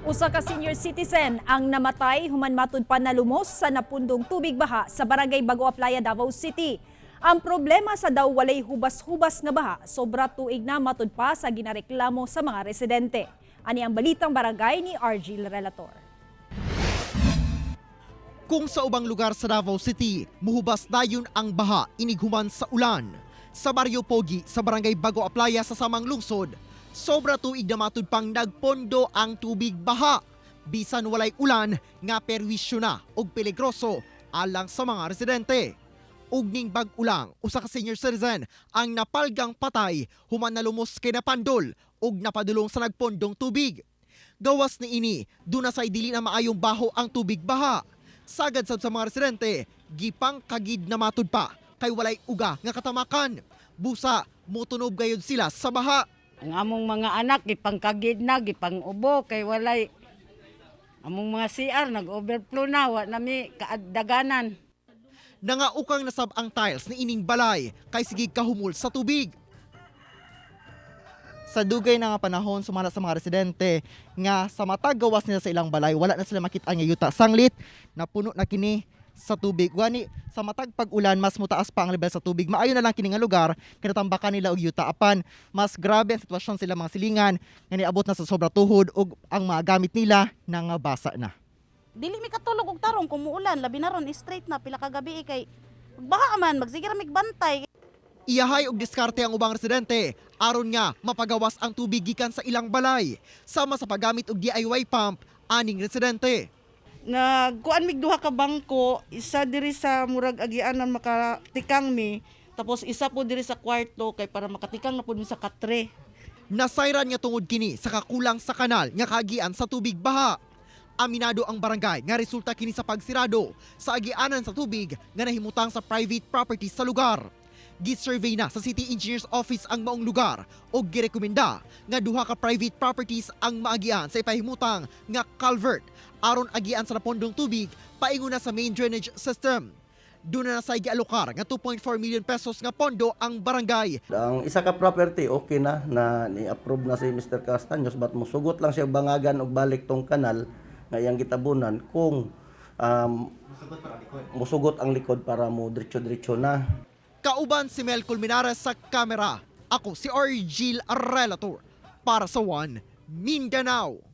Usa ka senior citizen ang namatay human matud pa nalumos sa napundong tubig baha sa Barangay Bago Aplaya, Davao City. Ang problema sa daw walay hubas-hubas nga baha, sobra tuig na matud pa sa ginareklamo sa mga residente. Ani ang Balitang Barangay ni RG Relator. Kung sa ubang lugar sa Davao City, muhubas dayon ang baha inighuman sa ulan. Sa Baryo Pogi, sa Barangay Bago Aplaya sa samang lungsod, sobra tuig na matud pang nagpondo ang tubig baha. Bisan walay ulan nga perwisyo na og peligroso alang sa mga residente. Ug ning bag-ulang, usa ka senior citizen ang napalgang patay human nalumos kay napandol ug napadulong sa nagpondong tubig. Gawas ni ini, duna say dili na maayong baho ang tubig baha. Sagad sab sa mga residente, gipang kagid na matud pa kay walay uga nga katamakan. Busa, mutunob gayud sila sa baha. Ang among mga anak gipangkagid na, gipang-ubo kay walay among mga CR nag-overflow na, wa nami kaadaganan. Nangaukang nasab ang tiles ni ining balay kay sige kahumol sa tubig. Sa dugay na nga panahon, sumala sa mga residente nga sa matag gawas nila sa ilang balay, wala na sila makita nga yuta sanglit napuno na kini sa tubig. Gani sa matag pag-ulan, mas mutaas pa ang level sa tubig. Maayo na lang kini nga lugar kay natambakan nila og yuta, apan mas grabe ang sitwasyon sila mga silingan nga niabot na sa sobra tuhod ug ang mga gamit nila nangabasa na. Dili mi katulog og tarong kung muulan, labi na ron straight na pila ka gabi eh, kay baha man, magsige ra mig bantay. Iyahay og diskarte ang ubang residente aron nga mapagawas ang tubig gikan sa ilang balay, sama sa paggamit og DIY pump aning residente. Nagkuan mig duha ka bangko, isa diri sa murag agianan makatikang mi, tapos isa po diri sa kwarto kay para makatikang na pud mi sa katre. Nasayran nga tungod kini sa kakulang sa kanal nga kaagian sa tubig baha. Aminado ang barangay nga resulta kini sa pagsirado sa agianan sa tubig nga nahimutang sa private property sa lugar. Gisurvey na sa City Engineer's Office ang maong lugar o girekomenda nga duha ka private properties ang maagian sa ipahimutang nga culvert aron agian sa napondong tubig paingon na sa main drainage system. Duna na say gialokar nga 2.4 million pesos nga pondo ang barangay. Ang isa ka property, okay na na ni-approve na si Mr. Castaños, but musugot lang siya bangagan og balik tong kanal nga iyang gitabunan kung musugot ang likod para mo diretso-diretso na. Kauban si Mel Colmenares sa kamera. Ako si Argil Relator para sa One Mindanao.